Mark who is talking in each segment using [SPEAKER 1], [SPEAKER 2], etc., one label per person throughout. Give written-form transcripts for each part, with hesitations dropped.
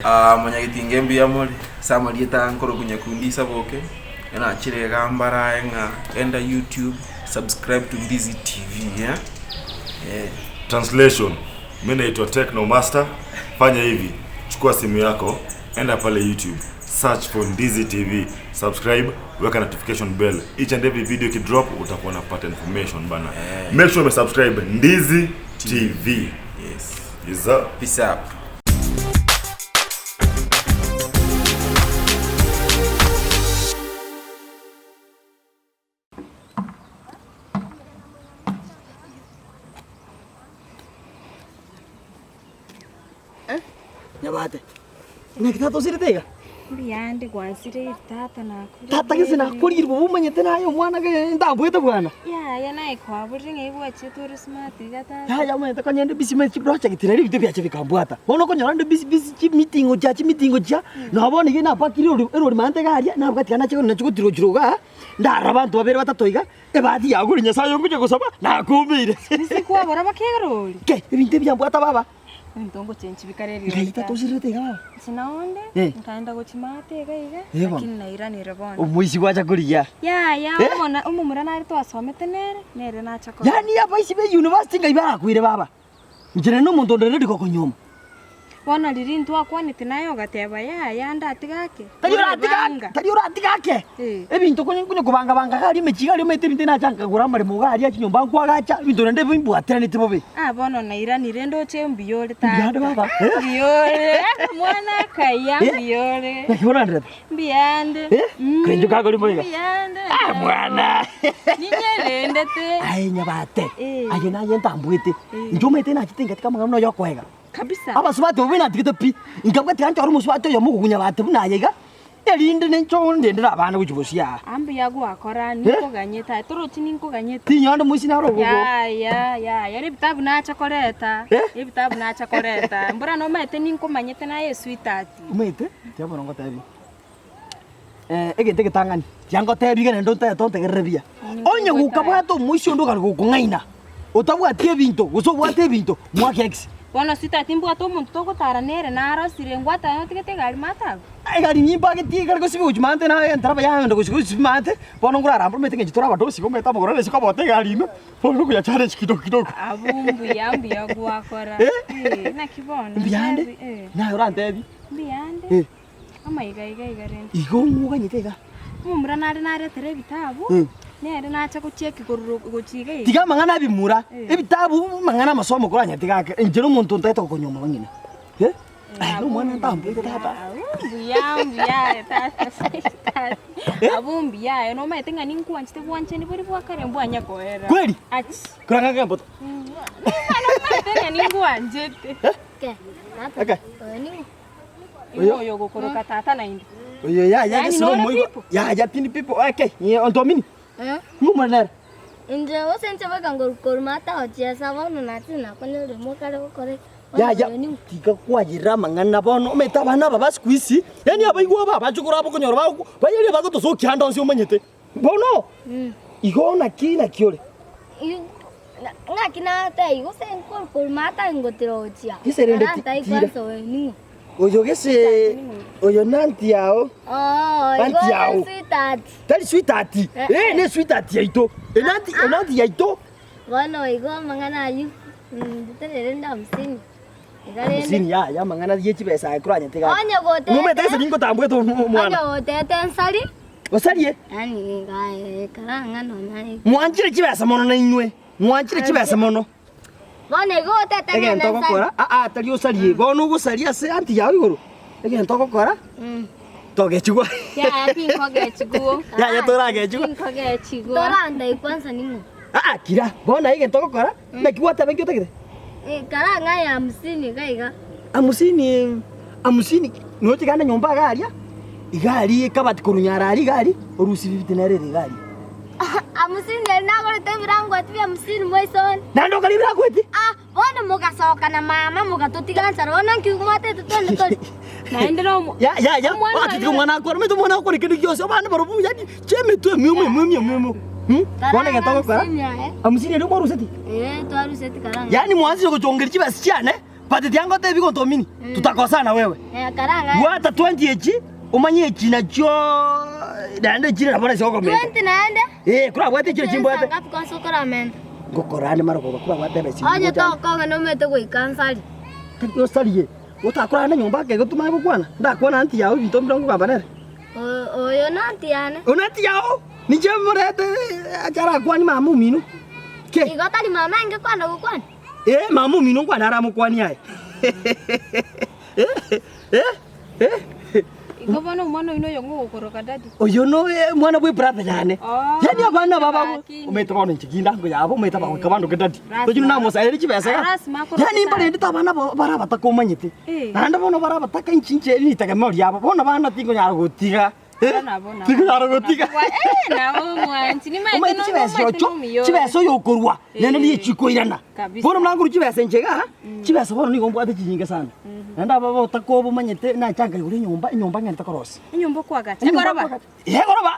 [SPEAKER 1] Monyagetinga mbuya more ase amarieta aya nkorokwa Nyakundi Isaboke, ekero nachire iga mbarae ng'a genda YouTube, subscribe to Ndizi TV eh, eh.
[SPEAKER 2] Translation, Mi naitwa Techno Master, fanya hivi, chukua simu yako, enda pale YouTube, search for Ndizi TV, subscribe, weka notification bell. Each and every video ikidrop utakuwa unapata information bana. Make sure umesubscribe Ndizi TV.
[SPEAKER 1] Yes.
[SPEAKER 2] Yes, sir.
[SPEAKER 1] Peace up.
[SPEAKER 3] Nyabate, naki tata osirete iga?
[SPEAKER 4] Mbuyande gwansireiri tata nakorire.
[SPEAKER 3] Tata gese nakorire bobe omanyete naye omwana ge ntamboete bwana.
[SPEAKER 4] Yaya naye kwaborire ng'ai gwachete ore smart iga tata.
[SPEAKER 3] Yaya omanyete konya inde busy omanyete chiproject nari ebinto ebiacha bikambwata. Bono okonyora inde busy busy chimeeting gochia chimeeting gochia, nabo bono iga napakire erori erori maate iga aria, nabwati nache nachi gotirochira igaa, ndarora abanto babere batato iga, ebahati yagure nyasaye ongochia gosaba, nakuumeire.
[SPEAKER 4] Ase kwabora baka erori.
[SPEAKER 3] Kei, ebinto ebi biambwata baba.
[SPEAKER 4] Ebinto ngochenchi bikare eriogi
[SPEAKER 3] Ngai tata osirete iga baba.
[SPEAKER 4] Inche naonde,
[SPEAKER 3] Eh.
[SPEAKER 4] nkaenda gochia maate iga iga,
[SPEAKER 3] Eh, bono.
[SPEAKER 4] lakini nairanire bono.
[SPEAKER 3] Omoisi gwacha korigia.
[SPEAKER 4] Yaya,
[SPEAKER 3] Eh.
[SPEAKER 4] omona omomura nare twasomete nere, nere nacha korora.
[SPEAKER 3] Yaani abaisi be university ngai barakwire baba. Inche nere nomonto onde ready gokonyuoma.
[SPEAKER 4] Bono riria intwakwanete naye ogateba yaya ndatiga ake,
[SPEAKER 3] Tari oratiga
[SPEAKER 4] orebanga.
[SPEAKER 3] tari oratiga ake.
[SPEAKER 4] Eh.
[SPEAKER 3] Ebinto konya konya kobanga banga iga aria emechie iga aria omanyete ebinto nacha nkagora amaremo iga aria chinyomba nkwagacha, ebinto naende bimbwateraneti bobe.
[SPEAKER 4] Ah bono nairanire ndoche mbuya ore tata.
[SPEAKER 3] Mbuya ande baba, eh?
[SPEAKER 4] Mbuya ore, omwana akaya
[SPEAKER 3] Eh?
[SPEAKER 4] mbuya ore.
[SPEAKER 3] Naki bono anderete?
[SPEAKER 4] Mbuya ande.
[SPEAKER 3] Eh? Krencho kagori moiga?
[SPEAKER 4] Mbuya ande.
[SPEAKER 3] Ah mwana.
[SPEAKER 4] Ninyerendete.
[SPEAKER 3] Aye nyabate,
[SPEAKER 4] Eh.
[SPEAKER 3] aye naye ntambuete.
[SPEAKER 4] Eh.
[SPEAKER 3] Inche omanyete nachete ngatika amang'ana buna oyo okoega.
[SPEAKER 4] Kabisa.
[SPEAKER 3] Abasubati abwo natigete pi, nkabwati tiga nchore omosubati oyomo okogunya bate buna aye iga, erinde ninche ondendere abana gochia bosio aa.
[SPEAKER 4] Aa mbuya gwakora, ninkoganyete aye, torochi ninkoganyete.
[SPEAKER 3] Tinyonde moisi naro obogo.
[SPEAKER 4] Yaya, yaya, ebitabu nacha koreta,
[SPEAKER 3] Eh?
[SPEAKER 4] ebitabu nacha koreta, mbora nomanyete ninkomanyete naye esweetheart.
[SPEAKER 3] Omanyete, tiga bono ngotebie, egento egetang'ani, tiga ngotebie iga naende ontaete ontegerere buya, onye gokabwate omoisia onde okare gokong'aina, otabwati ebinto gose obwate ebinto, mwake ex.
[SPEAKER 4] Bono sweetheart mbwate omonto togotara nere narosire, ngwatara notigete egari maate abwo?
[SPEAKER 3] Egari nimbagetie ekare gosiba gochia maate naye entereba yagenda gochia gosiba maate, bono nkorarambora omanyete ng'a intwe tore abadosi omanyete amagoro are isiko abote egari ime, bono okoyachallenge kidogo kidogo.
[SPEAKER 4] Abwo mbuya mbuya gwakora.
[SPEAKER 3] Eh?
[SPEAKER 4] Eh, naki bono?
[SPEAKER 3] Mbuyande,
[SPEAKER 4] Ntebi, eh.
[SPEAKER 3] naye orantebie.
[SPEAKER 4] Mbuyande.
[SPEAKER 3] Eh.
[SPEAKER 4] Amaiga iga iga rende.
[SPEAKER 3] Igo ng'oganyete iga.
[SPEAKER 4] Omomura nare naretere ebitabu,
[SPEAKER 3] Mm.
[SPEAKER 4] nere nacha gochieki korwa gochia iga iga.
[SPEAKER 3] Tiga amang'ana abimura,
[SPEAKER 4] Eh.
[SPEAKER 3] ebitabu amang'ana amasomo koranyete gake, inche nomonto ntaete gokonywa omong'ina. Eh? Aye nomwana ntambuete tata.
[SPEAKER 4] Abwo mbuya mbuya tata tata.
[SPEAKER 3] Eh?
[SPEAKER 4] Abwo mbuya aye nomanyete ng'a ninkwanchete bwanchani boria bwa kare mbwanya koera.
[SPEAKER 3] Kweri?
[SPEAKER 4] Achi.
[SPEAKER 3] Korang'ake ngemboto.
[SPEAKER 4] Nomanyete ng'a ninkwanchete.
[SPEAKER 3] Okay.
[SPEAKER 4] Igo oyo ogokoroka tata naende.
[SPEAKER 3] Oyo yaya
[SPEAKER 4] Yaani
[SPEAKER 3] gese
[SPEAKER 4] nore
[SPEAKER 3] nomoigo.
[SPEAKER 4] pipo?
[SPEAKER 3] Yaya tindi pipo. Okay, nye ontomini. Ng'umore nere.
[SPEAKER 5] Inche gose inche boigo ngoru korwa gochiesa bono nache nakonyorire mokare gokora iki. Bono
[SPEAKER 3] Yaya
[SPEAKER 5] oyo ning'o?
[SPEAKER 3] tiga kwayerera amang'ana bono omanyete abana aba ba siku hizi yaani abaigwa aba abachokoro aba okonyora bago bayerie bagotosokia ande onsi omanyete. Bono igo naki naki ore?
[SPEAKER 5] Ng'aki natebia gose nkorwa mata ngotirochia.
[SPEAKER 3] Gese rende ti-
[SPEAKER 5] Arantai
[SPEAKER 3] tira.
[SPEAKER 5] kwanza oyo ning'o?
[SPEAKER 3] Oyo gese oyo nanti yao
[SPEAKER 5] Oo, igo
[SPEAKER 3] Anti yao.
[SPEAKER 5] ore sweetheart.
[SPEAKER 3] tari sweetheart
[SPEAKER 5] Eh,
[SPEAKER 3] eh ne sweetheart yaito enanti enanti yaito
[SPEAKER 5] Bono igo amang'ana ayio, nditerere rende hamsini. Iga rende.
[SPEAKER 3] Hamsini yaya amang'ana ye chibesa aye koranyete gaki.
[SPEAKER 5] Onye gotete.
[SPEAKER 3] Nomanyete gese ningotambwete omwana.
[SPEAKER 5] Onye gotete nsari.
[SPEAKER 3] Osarie.
[SPEAKER 5] Yaani gae karang'a nonya iga.
[SPEAKER 3] Mwanchire chibesa mono nainwe, mwanchire chibesa mono.
[SPEAKER 5] Bono igo otete ng'a
[SPEAKER 3] Egento
[SPEAKER 5] nensari.
[SPEAKER 3] ogokora, aa tari osarie, bono ogosaria ase anti yao igoro, egento ogokora, togechigwa.
[SPEAKER 4] Yaya tinkogechigwa.
[SPEAKER 3] Yaya toragechigwa.
[SPEAKER 4] Tinkogechigwa.
[SPEAKER 5] Torandai kwanza ning'o?
[SPEAKER 3] Aa kira, bono aye egento ogokora, naki gwateba inki otagete?
[SPEAKER 5] Karang'a ya hamsini iga iga.
[SPEAKER 3] Hamsini, hamsini, noche gende nyomba iga aria, iga aria ekabati korwa nyaro aria iga aria, orusie bibiti nere ere iga aria.
[SPEAKER 5] Hamsini nari nagorete ebirangweti bia hamsini moisoni.
[SPEAKER 3] Naende okari ebirangweti?
[SPEAKER 5] Ah, bono mogasoka na mama mogatotiga nchara, bono nki mwatete twende torie?
[SPEAKER 4] Naende nomo-
[SPEAKER 3] Ya ya ya,
[SPEAKER 4] Omwana
[SPEAKER 3] otiga
[SPEAKER 4] oria-
[SPEAKER 3] omwana akore, omanyete omwana akore kende gionsi, abana barobwo yaani chi'emetwe emiomo emiomo emiomo. Mh, bono egento ogokora,
[SPEAKER 5] Hamsini aye.
[SPEAKER 3] hamsini eria kwaruseti?
[SPEAKER 5] Eh, twaruseti karang'a.
[SPEAKER 3] Yaani mwanchire gochongeria chibesa chiane. But tiangotebi gontomini, tutakosana wewe.
[SPEAKER 5] Eh, karang'ae.
[SPEAKER 3] Bwata 20 echi, omanye echi nachio naende echire nabo nase okomenta.
[SPEAKER 5] 20 naende.
[SPEAKER 3] Eh, korabwate echire chimbwate.
[SPEAKER 5] Ngapi kwanza okoramenta?
[SPEAKER 3] Ngokora ande marogoba korabwate ebesa
[SPEAKER 5] Onye tokong'a nomete goika nsari.
[SPEAKER 3] Osarie, otakorana nyomba ake igo tomanye gokwana, ndakwana aunty yao ebinto mbire nkogamba nere.
[SPEAKER 5] Oyo na aunty yane.
[SPEAKER 3] Oyo na aunty yao, ninche morete ache arakwanie mama omino. Ki?
[SPEAKER 5] Igo tari mama enge kwana gokwana?
[SPEAKER 3] Eh, mama omino nkwane aramokwanie aye. Eh, eh, eh.
[SPEAKER 4] Igo bono omwana oino oyo ng'o ogokoroka daddy?
[SPEAKER 3] Oyo no omwana bwe brother yane.
[SPEAKER 4] Oh,
[SPEAKER 3] Yaani abana baba
[SPEAKER 4] lakini.
[SPEAKER 3] omanyete bono inche kinde ango yabo omanyete abagoika bandoke daddy.
[SPEAKER 4] Rasma.
[SPEAKER 3] Tochire namosaeire chibesa iga.
[SPEAKER 4] Rasma akoroka
[SPEAKER 3] Yaani mbarendete abana bo bare abataka omanyete.
[SPEAKER 4] Eh.
[SPEAKER 3] Naende bono bare abataka inche inche ritegemeo riabo bono bana tingonyara gotiga. Eh,
[SPEAKER 4] Nabo, nabo.
[SPEAKER 3] tingonyara gotiga.
[SPEAKER 4] Eh, nabo omwanchi. Nimaete
[SPEAKER 3] Omanyete
[SPEAKER 4] no-
[SPEAKER 3] chibesa
[SPEAKER 4] omanyete
[SPEAKER 3] ocho,
[SPEAKER 4] nomiyo.
[SPEAKER 3] chibesa oyo okorwa, naende niye chikoirana.
[SPEAKER 4] Kabisa.
[SPEAKER 3] Bono buna nkorwa chibesa inche igaa, chibesa bono nigo mbwate chinyinge sana. Naende aba botaka obo omanyete nacha nkaigora enyomba, enyomba ng'ende korosia.
[SPEAKER 4] Enyomba okoagacha.
[SPEAKER 3] Enyomba
[SPEAKER 4] Egoroba?
[SPEAKER 3] nkoagacha. Eh, egoroba!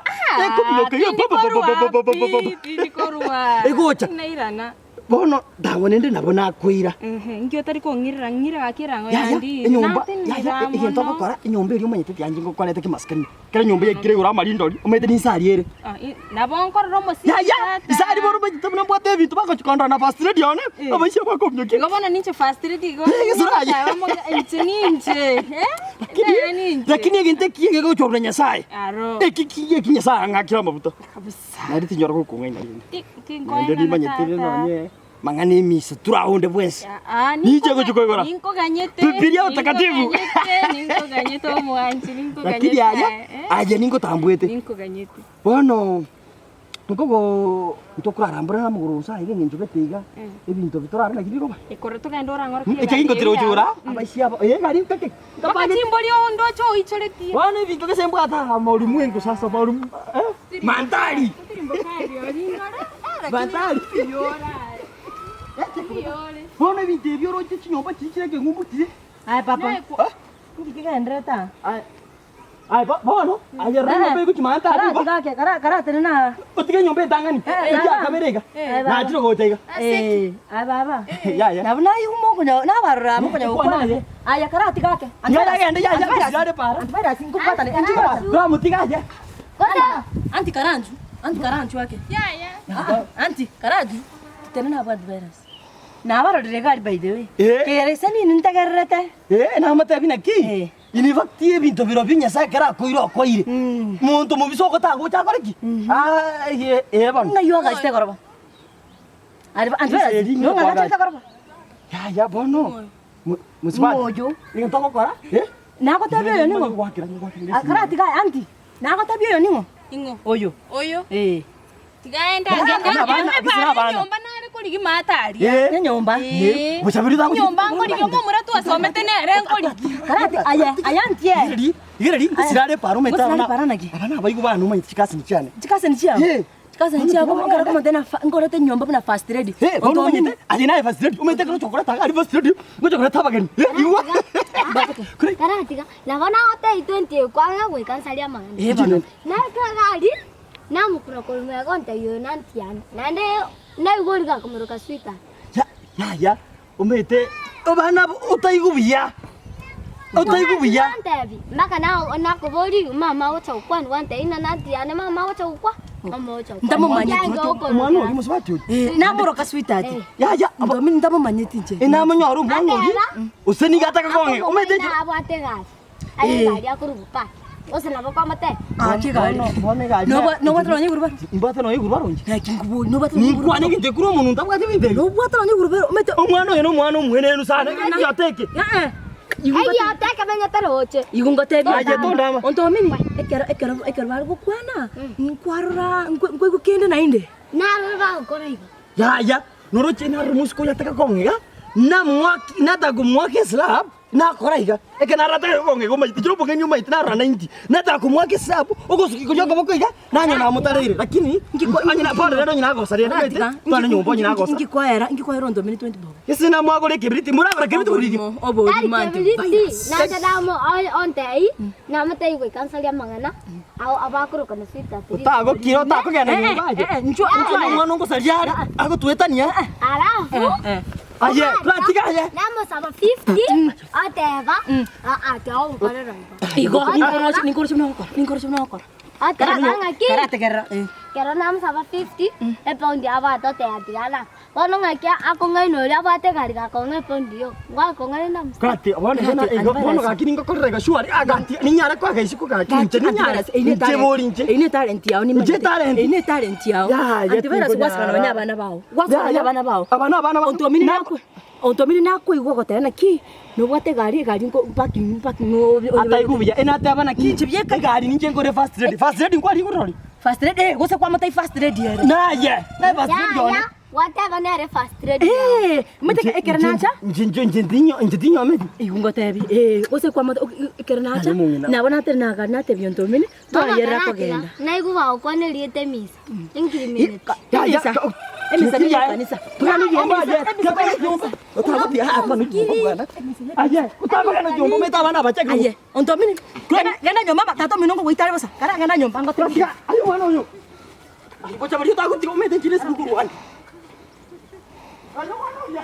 [SPEAKER 3] Ekominyoka iga
[SPEAKER 4] Tindi
[SPEAKER 3] pa pa pa pa pa pa pa pa pa.
[SPEAKER 4] korwa pi, tindi korwa.
[SPEAKER 3] Egocha.
[SPEAKER 4] Nairana.
[SPEAKER 3] Bono ndagwa nende nabo nakoira.
[SPEAKER 4] Ehe, inki otari kong'irera ng'ire gaki erango
[SPEAKER 3] Yaya,
[SPEAKER 4] yandire.
[SPEAKER 3] enyomba,
[SPEAKER 4] Natenenera
[SPEAKER 3] yaya, egento
[SPEAKER 4] mono.
[SPEAKER 3] ogokora, enyomba eria omanyete tianchi ngokorete kimaskani. Kera enyomba yaikire igoro amarindori, omanyete ninsari ere.
[SPEAKER 4] Ah, i- nabo nkorora omosiki
[SPEAKER 3] Yaya,
[SPEAKER 4] tata.
[SPEAKER 3] isari bono omanyete buna mbwate ebinto bagochikondora na first lady one,
[SPEAKER 4] Eh.
[SPEAKER 3] abaisia bakominyokia.
[SPEAKER 4] Igo bono ninche first lady igo.
[SPEAKER 3] Eh, gesura aye.
[SPEAKER 4] Nabo moga- Inche ninche. Eh?
[SPEAKER 3] Lakini,
[SPEAKER 4] Nere ninche.
[SPEAKER 3] lakini egento ekiya gegochorwa na Nyasaye.
[SPEAKER 4] Aro.
[SPEAKER 3] Eki kiya eki Nyasaye ang'akire amabuta.
[SPEAKER 4] Kabisa.
[SPEAKER 3] Naende tinyora gokong'aina rende.
[SPEAKER 4] Ti-
[SPEAKER 3] Naende
[SPEAKER 4] tinkoenana
[SPEAKER 3] nimanyete
[SPEAKER 4] tata.
[SPEAKER 3] nonye mang'ana emisa turaonde bwensi.
[SPEAKER 4] Ah,
[SPEAKER 3] Ninche gochia koigora.
[SPEAKER 4] Ninkoganyete.
[SPEAKER 3] Bibilia utakatifu.
[SPEAKER 4] Ninkoganyete, ninkoganyete omwanchi, ninkoganyete.
[SPEAKER 3] Lakini aya,
[SPEAKER 4] eh?
[SPEAKER 3] aye ningotambuete.
[SPEAKER 4] Ninkoganyete.
[SPEAKER 3] Bono nkogo ntokorarambora namagoro gose aiga eng'encho gete iga, ebinto bitorare naki riroba.
[SPEAKER 4] Ekero togenda orang'ore
[SPEAKER 3] Ekio ingotira gochora, abaisia aba, eh gari kake,
[SPEAKER 4] Mpaka
[SPEAKER 3] nkapange
[SPEAKER 4] chimbori ondoche oichoretie.
[SPEAKER 3] Bono ebinto gese mbwate aa maulimwengu sasa maulim eh, mandhari. Mandhari. Bono ebinto ebi oroche chinyomba chiria chire ekeng'umbu chiria.
[SPEAKER 6] Aye papa. Inki kegenderete aa?
[SPEAKER 3] Aye, aye bo- bono, aye rora enyomba egochia mandhari igo.
[SPEAKER 6] Karatiga ake, kara karatenena aa.
[SPEAKER 3] Otige enyomba etang'ani,
[SPEAKER 6] Eh,
[SPEAKER 3] eria
[SPEAKER 6] baba.
[SPEAKER 3] kabere iga.
[SPEAKER 6] Eh, baba.
[SPEAKER 3] Nachire gocha iga.
[SPEAKER 6] Eh, aye baba.
[SPEAKER 3] Yaya.
[SPEAKER 6] Nabo naigwa mokonya nabarora mokonya
[SPEAKER 3] Eh,
[SPEAKER 6] gokwana.
[SPEAKER 3] kwana aye.
[SPEAKER 6] Aya karatiga ake.
[SPEAKER 3] Yaya, yaya, yaya, yaya, para.
[SPEAKER 6] Antivirus nkobwatane. Antivirus.
[SPEAKER 3] Twamotiga aye.
[SPEAKER 5] Kwanza
[SPEAKER 6] Anti karanju. Anti karanju ake.
[SPEAKER 4] Yaya.
[SPEAKER 6] Ah, anti karanju. Tenena abo antivirus. Nabarorire egari by the way.
[SPEAKER 3] Eh.
[SPEAKER 6] Kere ase nini ntegererete.
[SPEAKER 3] Eh, namotebi naki?
[SPEAKER 6] Eh.
[SPEAKER 3] In fact ebinto birobio Nyasaye ekero akoire okoire. Monto mobisa ogotanga gocha akore ki? Ah, eh, eh bono.
[SPEAKER 6] Ng'ai ogachete egoroba? Ari antivirus.
[SPEAKER 3] Eri
[SPEAKER 6] Ning'o
[SPEAKER 3] ng'o
[SPEAKER 6] agachete egoroba?
[SPEAKER 3] Yaya bono. Mosubati.
[SPEAKER 6] Ng'o oyo?
[SPEAKER 3] Egento ogokora? Eh?
[SPEAKER 6] Nagotebia oyo ning'o?
[SPEAKER 3] Ngwakera, ngwakera.
[SPEAKER 6] Ah, Karatiga anti. Nagotebia oyo ning'o?
[SPEAKER 4] Ing'o?
[SPEAKER 6] Oyo.
[SPEAKER 4] Oyo.
[SPEAKER 6] Eh.
[SPEAKER 4] Tiga aende
[SPEAKER 3] Abana,
[SPEAKER 4] agende.
[SPEAKER 3] abana,
[SPEAKER 4] Abana,
[SPEAKER 3] abana.
[SPEAKER 4] enyomba nare korigia maate aria.
[SPEAKER 3] Eh.
[SPEAKER 6] Enyomba.
[SPEAKER 4] Eh.
[SPEAKER 3] Bochaberi tagochi-
[SPEAKER 4] Enyomba nkorigia omomura twasomete nere nkorigia.
[SPEAKER 6] Karati aye aye anti eh.
[SPEAKER 3] Igereri, igereri, ngosirare epara omanyete
[SPEAKER 6] Ngosirare
[SPEAKER 3] abana-
[SPEAKER 6] epara naki?
[SPEAKER 3] Abana abaigwa bane omanyete chikasini chiane.
[SPEAKER 6] Chikasini chiao.
[SPEAKER 3] Eh.
[SPEAKER 6] Chikasini chiao nkare komotebia na nkorete enyomba buna first lady.
[SPEAKER 3] Eh, bono omanyete, aye naye first lady, omanyete ekero ochokoreta iga aria first lady, ngochokoreta abageni. Eh, igwa. Kore-
[SPEAKER 5] karatiga nabo nagotebia 20 ekwang'a goika nsarie amang'ana.
[SPEAKER 6] Eh bono.
[SPEAKER 5] Naika egari namokura korwa magega ontebia oyo nantiane naende naigwa oria gakomoroka sweetheart.
[SPEAKER 3] Ya, yaya, omanyete, abana aba otaigwa buya, otaigwa buya.
[SPEAKER 5] Gwantebia mpaka na nakoboria mama agocha gokwana gwantebia ng'a nantiane mama agocha gokwa mama ogocha gokwa.
[SPEAKER 6] Ntamomanyeti.
[SPEAKER 5] Inche
[SPEAKER 3] Omwana oria
[SPEAKER 5] okorokera.
[SPEAKER 3] omosubati oria.
[SPEAKER 6] Eh, namoroka sweetheart.
[SPEAKER 5] Eh.
[SPEAKER 3] Yaya, aba-
[SPEAKER 6] Ndomi ntamomanyeti inche.
[SPEAKER 3] enamonyora omwana oria,
[SPEAKER 5] Ateba.
[SPEAKER 3] gose nigo ataka kong'e, omanyete inche.
[SPEAKER 5] Abwate egari, aye egari akorwa park, gose nabo kwamotebia.
[SPEAKER 6] Gaki egari.
[SPEAKER 3] Bono egari.
[SPEAKER 6] Nobwate nonye igurubaro?
[SPEAKER 3] Imbwate nonye igurubaro inche.
[SPEAKER 6] Naki nkobori, nobwate nonye igurubaro.
[SPEAKER 3] Ninkwane egento ekure omonto ntabwati ebinto ebi.
[SPEAKER 6] Nobwate nonye igurubaro, omanyete.
[SPEAKER 3] Omwana oyo nomwana omwenenu sana, egento eke.
[SPEAKER 6] Eh,
[SPEAKER 5] Eyio tekemenya roche.
[SPEAKER 6] Igo ngotebia
[SPEAKER 3] Aye, tondama.
[SPEAKER 6] Ontomini, ekero ekero ekero bare gokwana, nkwarora nkwaigwa kende naende.
[SPEAKER 5] Narora bagokora igo.
[SPEAKER 3] Yaya, noroche naro omosike oyo ataka kong'a iga, namoaki nataka komoaka eslab, nakora iga, eke naratake kong'a iga omanyete, chire obong'aini omanyete narora 90, nataka komoaka eslab, ogosukia koria okoboko iga, nanye namotareire, lakini onye na bono rero onye nagosa rende omanyete, twana nyomba onye nagosa.
[SPEAKER 6] Nkikoera, nkikoera ontomini 20 bob.
[SPEAKER 3] Ase namwagora ekebiriti, moragora ekebiriti korwa riria.
[SPEAKER 6] Oborimo
[SPEAKER 5] Tari
[SPEAKER 6] antivirus.
[SPEAKER 5] kebiriti, nacha namo ontei, namotebia goika nsarie amang'ana, Ao abakorokana sweetheart rituko
[SPEAKER 3] Otagokira otakogenda
[SPEAKER 6] Eh,
[SPEAKER 3] nyomba aye.
[SPEAKER 6] eh, eh, inchuo,
[SPEAKER 3] Inchuo
[SPEAKER 6] inchuo.
[SPEAKER 3] omwana ongosaria are, agotwetania.
[SPEAKER 5] Alafu
[SPEAKER 6] Eh.
[SPEAKER 3] Aye, twatiga aye.
[SPEAKER 5] Namosaba 50, oteba, aa, tiagokorera igo.
[SPEAKER 6] Igo, ninkoroche ninkoroche buna ogokora, ninkoroche buna ogokora.
[SPEAKER 5] Oteba ng'aki,
[SPEAKER 6] Karategerera, eh.
[SPEAKER 5] kero namosaba 50, epaundi abwate oteba tigana. Bono ng'aki akong'aina oria abwate egari gakong'a epaundi yoka, ngwakong'aina namosabe.
[SPEAKER 3] Gati, bono iga na- igo- bono gaki ningokorera iga sure, ah, gati, ninyare koega isiko gaki, inche ninyare, inche bori inche.
[SPEAKER 6] Eyio ne talent yao
[SPEAKER 3] Inche talent.
[SPEAKER 6] Eyio ne talent yao.
[SPEAKER 3] Ya, ya,
[SPEAKER 6] Antivirus
[SPEAKER 3] tinkonyara.
[SPEAKER 6] gwasibana nonya abana bao. Gwasibana
[SPEAKER 3] Ya,
[SPEAKER 6] nonya
[SPEAKER 3] ya.
[SPEAKER 6] abana bao.
[SPEAKER 3] Aba na abana ba-
[SPEAKER 6] Ontomini
[SPEAKER 3] na-
[SPEAKER 6] nakwe. Ontomini nakoigwa ogoteba naki nobwate egari egari nko parking parking
[SPEAKER 3] Ataigu buya, enateba naki
[SPEAKER 6] Inche bieka.
[SPEAKER 3] egari ninche nkore first lady, first lady nkwari igoro ri?
[SPEAKER 6] First lady eh gose kwamotai first lady ere.
[SPEAKER 3] Naye, naye first lady one.
[SPEAKER 5] Yaya, gwateba nere first lady yao.
[SPEAKER 6] Eh, omanyete ekero nacha.
[SPEAKER 3] Inche inche inche tinyo inche tinyometi.
[SPEAKER 6] Igo ngotebi eh gose kwamota ekero nacha
[SPEAKER 3] Naye omong'ina.
[SPEAKER 6] nabo natebe naga natebia ontomini
[SPEAKER 5] Bono
[SPEAKER 6] twayerera
[SPEAKER 5] karatiga,
[SPEAKER 6] kogenda.
[SPEAKER 5] naigwa bagokwana erieta emisa, enkirimineti.
[SPEAKER 3] Ya, ya,
[SPEAKER 6] Emisa. Emisa niyo ekanisa.
[SPEAKER 3] Tugane nyomba aye, tugane nyomba. Otagotia hapa ni nyomba bwana. Aye, utagogana nyomba omete abana abachake.
[SPEAKER 6] Aye, ontomini genda genda nyomba ba tata omino ngogoitare bosa kara genda nyomba ngotebi.
[SPEAKER 3] Tiga, aye omwana oyo. Aye gocha baria otagotiga omete nchire esukuru korwa ande. Aye omwana oyo.